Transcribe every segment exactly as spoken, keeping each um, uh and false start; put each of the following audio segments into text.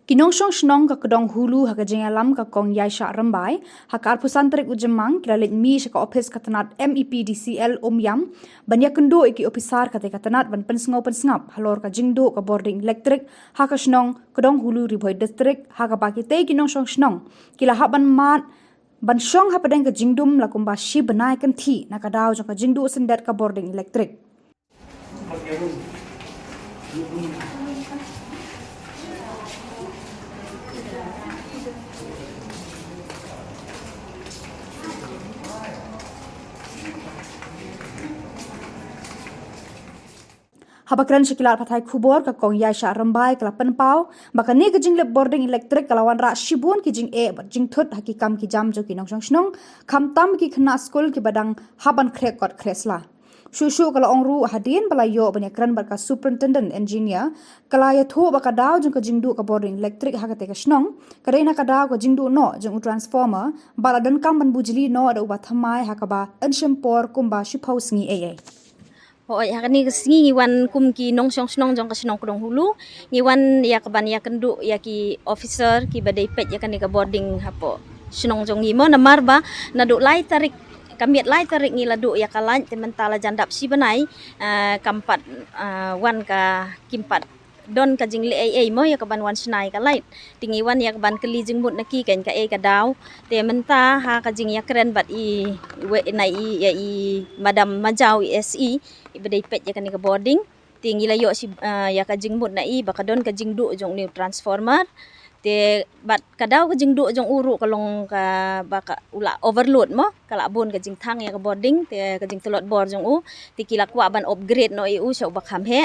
Ki nongshong shnong ka Kdong Hulu ha ka jingïalam ka Kong Yaishah Rymbai, ha ka arphew san tarik u Jymmang ki la leit mih sha ka ophis ka tnat M E P D C L Umiam ban ïakynduh ïa ki ophisar katei ka tnat ban pynsngew pynsngap halor ka jingduh ka bording elektrik ha ka shnong Kdong Hulu, Ri Bhoi District, ha kaba kitei ki nongshong shnong ki la hap ban mad ban shong hapdeng ka jingdum la kumba shi bnai kynthih na ka daw jong ka jingduh syndet ka bording elektrik. Haba kren sha ki lad pathai khubor, ka Kong Yaishah Rymbai ka la pynpaw ba kane ka jinglip bording elektrik ka la wanrah shibun ki jingeh bad jingthut ha ki kam ki jam jong ki nongshong shnong, khamtam ki khynnah skul kiba dang hap ban khreh kot khreh sla. Shuh shuh ka la ong ruh, hadien ba la ïoh ban ïakren bad ka Superintendent Engineer, ka la ïathuh ba ka daw jong ka jingduh ka bording elektrik ha katei ka shnong ka dei na ka daw ka jingduh noh jong u transformer ba la donkam ban bujli noh da uba thymmai ha kaba yn shim por kumba shiphew sngi ei ei. Hooid, ha kane ka sngi ngi wan kum ki nongshong shnong jong ka shnong Kdong Hulu, ngi wan ïa kaban ïakynduh ïa ki officer kiba dei peit ïa kane ka bording hapoh shnong jong ngi mo, namar ba naduh lai tarik, ka miet lai tarik ngi la duh ïa ka light, te mynta la jan dap shi bnai, ah, kam pat, ah, wan ka, kim pat don ka jingleh ei ei mo ïa kaban wan shna ïa ka light. Te ngi wan ïa kaban kylli jingmut na ki, kan ka ei ka daw. Te mynta ha ka jingïakren bad i, we, na i, ïa i Madam Majaw, i S E, iba dei peit ïa kane ka bording. Te ngi la ïoh shi, ah, ïa ka jingmut na i ba ka don ka jingduh jong une u transformer. Te bad ka daw ka jingduh jong u ruh ka long kaba ka, u la overload mo, ka la bun ka jingthang ïa ka bording, te ka jingtlot bor jong u. Te ki la kwah ban upgrade noh ïa u sha uba kham heh.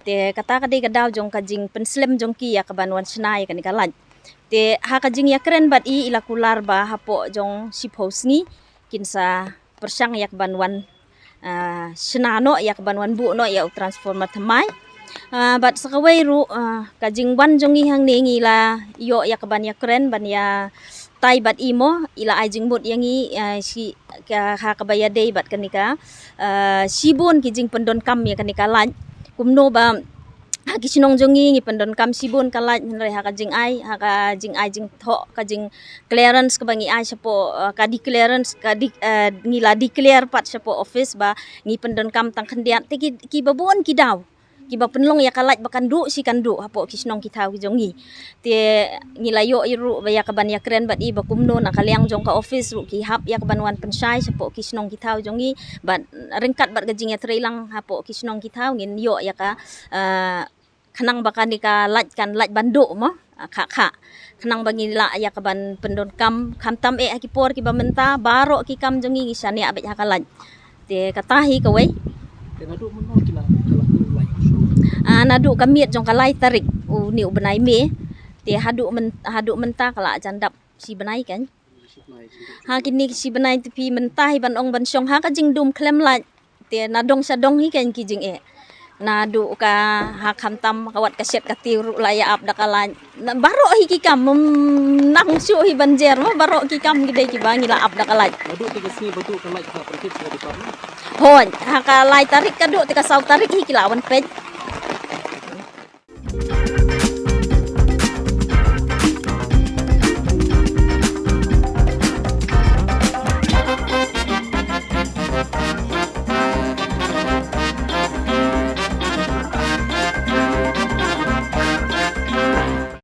Te kata ka dei ka daw jong ka jingpynslem jong ki ïa kaban wan shna ïa kane ka light. Te ha ka jingïakren bad i, i la kular ba hapoh jong shiphew sngi kin sa pyrshang ïa kaban wan, ah, shna noh, ïa kaban wan buh noh ïa u transformer thymmai. Ah, bad sa kawei ruh, ah, ka jingwan jong ngi hangne ngi la ïoh ïa kaban ïakren ban ïa tai bad i mo, i la ai jingmut ïa ngi, ah, shi, ka, ha kaba ïadei bad kane ka, ah, shibun ki jingpyndonkam ïa kane ka light. Kumno ba ha ki shnong jong ngi ngi pyndonkam shibun ka light, hynrei ha ka jingai, ha ka jingai jingthoh, ka jing clearance kaba ngi ai shapoh, ah, ka declarance, ka de-, ah, ngi la declare pat shapoh office ba ngi pyndonkam tang khyndiat. Te ki, kiba bun ki daw kiba pynlong ïa ka light ba kan duh shi kan duh hapoh ki shnong ki thaw ki jong ngi. Te ngi la ïoh ruh ba ïa kaban ïakren bad i ba kumno na ka liang jong ka office ruh ki hap ïa kaban wan pynshai shapoh ki shnong ki thaw jong ngi, bad ryngkat bad ka jingïatreilang hapoh ki shnong ki thaw ngin ïoh ïa ka, ah, khnang ba kane ka light kan light ban duh mo, ah, kha kha. Khnang ba ngi lah ïa kaban pyndonkam, khamtam eh ha ki por kiba mynta, baroh ki kam jong ngi ngi shaniah beit ha ka light. Te kata hi kawei. Te naduh mynno ki la, ki la duh light? Ah, naduh ka miet jong ka lai tarik une u bnai May. Te haduh myn-, haduh mynta ka la jan dap shi bnai kan. Ha kine ki shi bnai te phi mynta hi ban ong ban shong ha ka jingdum khlem light. Te na dong sha dong hi kan ki jingeh. Naduh ka, ha khamtam ka wat ka shet ka tiew ruh la ïa ap da ka light. Na baroh hi ki kam, mm, nang shu hi ban jer mo, baroh ki kam ki dei kiba ngi la ap da ka light. Naduh te ka sngi ba duh ka light ka pynthut ka department? Hooid, ha ka lai tarik ka duh te ka saw tarik hi ki la wan peit.